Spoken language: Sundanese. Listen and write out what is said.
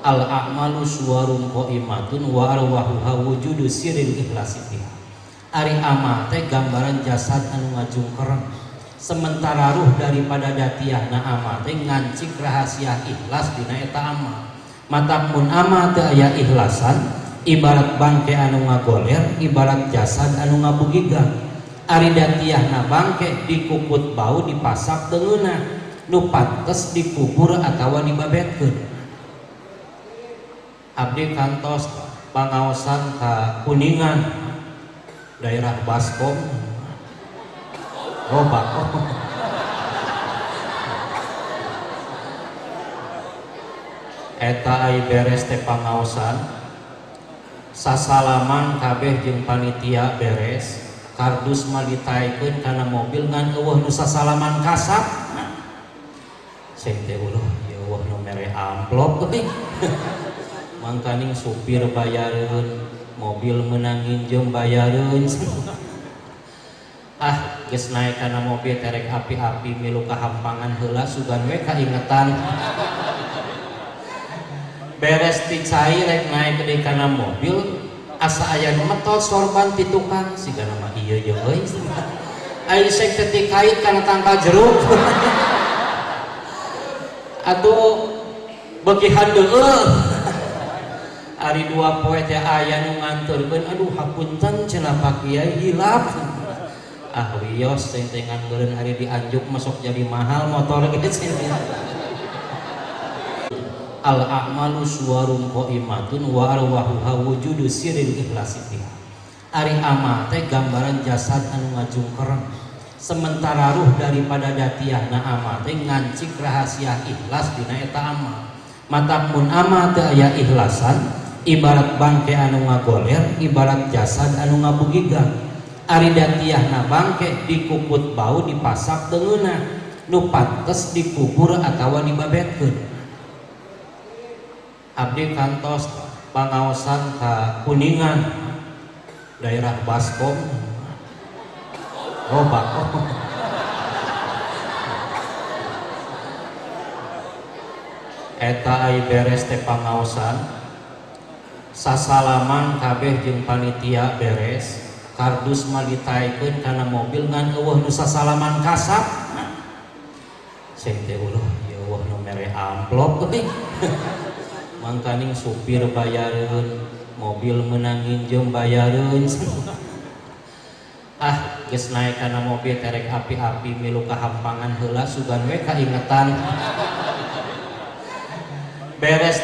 Al a'malu suwarun qaimatun wa arwahuha wujudu sirril ikhlasi fiha. Ari amal teh gambaran jasad anu ngajungkereng. Sementara ruh daripada datiahna amal teh ngancik rahasia ikhlas dina eta amal. Matak mun amal teu aya ikhlasan, ibarat bangke anu ngagoler, ibarat jasad anu ngabugiga. Ari datiahna bangke dikukut bau dipasak teu ngeunah, nu pantes dikubur atawa dibabetkeun. Abdi kantos pangaosan ka Kuningan, daerah Baskom. Oh, Bakom. Eta ai beres teh pangaosan, sasalaman kabeh jeung panitia beres, kardus mah ditaekeun kana mobil ngan eueuh nu sasalaman kasap. Sing teh uluh, ya eueuh nu mere amplop euy. Mangkaning supir bayareun, mobil meunang nginjem bayareun. Ah, geus naek kana mobil terek api-api milu kahampangan heula sugan we kaingetan. Beres ti cai rek naek deui kana mobil, asa aya nu metot sorban ti tukang, sigana mah ieu ye euy. Ai sek teh dikait kana tangkal jeruk. Atuh beuki handeueul. Ari dua poe teh aya nu nganturkeun, aduh hapunten cenah Pak Kiai hilap. Ah wios tentengan meureun ari dianjuk masuk jadi mahal motor ge cenah. Al a'malu suwarun qaimatun wa arwahuha wujudu sirril ikhlasi fiha. Ari amal teh gambaran jasad anu ngajungkereng. Sementara ruh daripada datiahna amal teh ngancik rahasia ikhlas dina eta amal. Matak mun amal teu aya ikhlasan, ibarat bangke anu ngagoler, ibarat jasad anu ngabugiga. Ari datiahna bangke dikukut bau dipasak teu ngeunah, nu pantes dikubur atawa dibabetkeun. Abdi kantos pangaosan ka Kuningan, daerah Baskom. Oh, Bakom. Eta ai beres teh pangaosan, sasalaman kabeh jeung panitia beres, kardus mah ditaekeun kana mobil ngan eueuh nu sasalaman kasap. Sing teh uluh, ya eueuh nu mere amplop euy. Mangkaning supir bayareun, mobil meunang nginjem bayareun. Ah, geus naek kana mobil terek api-api milu kahampangan heula sugan we kaingetan. Beres